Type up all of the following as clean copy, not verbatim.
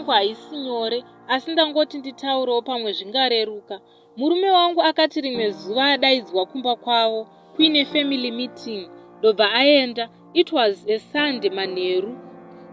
yangu haisi nyore asi ndangoti nditaurewo pamwe zvingareruka. Murume wangu akati rimwe zuva adaidzwa kumba kwavo kuine family meeting ndobva aenda. It was a Sunday manheru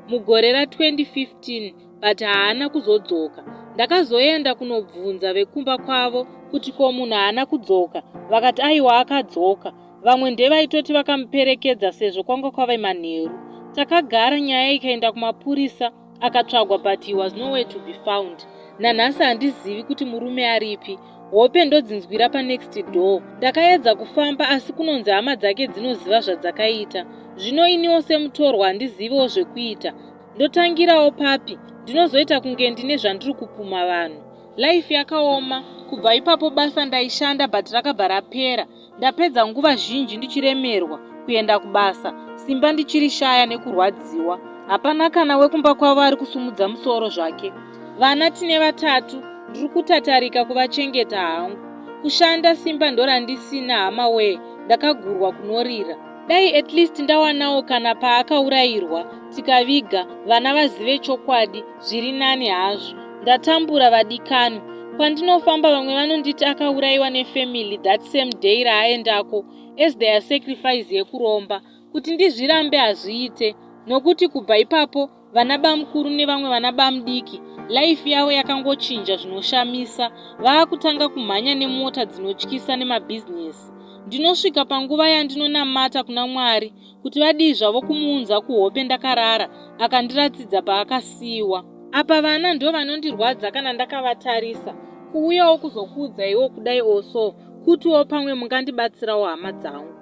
mugore ra 2015 but haana kuzodzoka. Ndakazoenda kunobvunza vekumba kwavo kuti ko munhu haana kudzoka vakati aiwa akadzoka. Vamwe ndevaitoti vakamuperekedza sezvo kwanga kwave manheru. Takagara nyaya ikaenda kumapurisa akatsvagwa but he was nowhere to be found. Nanhasi handizivi kuti murume aripi. Hope ndodzinzwira panext door. Ndakaedza kufamba asi kunonzi hama dzake dzinoziva zvadzakaita. Zvino iniwo semutorwa handiziviwo zvekuita. Ndotangirawo papi? Ndinozoita kunge ndine zvandiri kupumha vanhu. Life yakaoma. Kubva ipapo basa ndaishanda but rakabva rapera. Ndapedza nguva zhinji ndichiremerwa kuenda kubasa, simba ndichirishaya nekurwadziwa. Hapana kana wekumba kwavo ari kusumudza musoro zvake. Vana tine vatatu, ndiri kutatarika kuvachengeta hangu. Kushanda simba ndorandisina hama wee, ndakagurwa kunorira. Dai at least ndawanawo kana paakaurayirwa tikaviga vana vazive chokwadi zviri nani hazvo. Ndatambura vadikanwi. Kwandinofamba vamwe vanonditi akauraiwa nefamily that same day raaendako as their sacrifice yekuromba. Kuti ndizvirambe hazviite nokuti kubva ipapo vana bamukuru nevamwe vana bamudiki life yavo yakangochinja zvinoshamisa vaakutanga kumhanya nemota dzinotyisa nemabhizinesi. Ndinosvika panguva yandinonamata kuna Mwari kuti vadii zvavo kumuunza kuhope ndakarara akandiratidza paakasiiwa. Apa vana ndovanondirwadza kana ndakavatarisa. Kuuyawo kuzokuudzaiwo kudai also kutiwo pamwe mungandibatsirawo hama dzangu.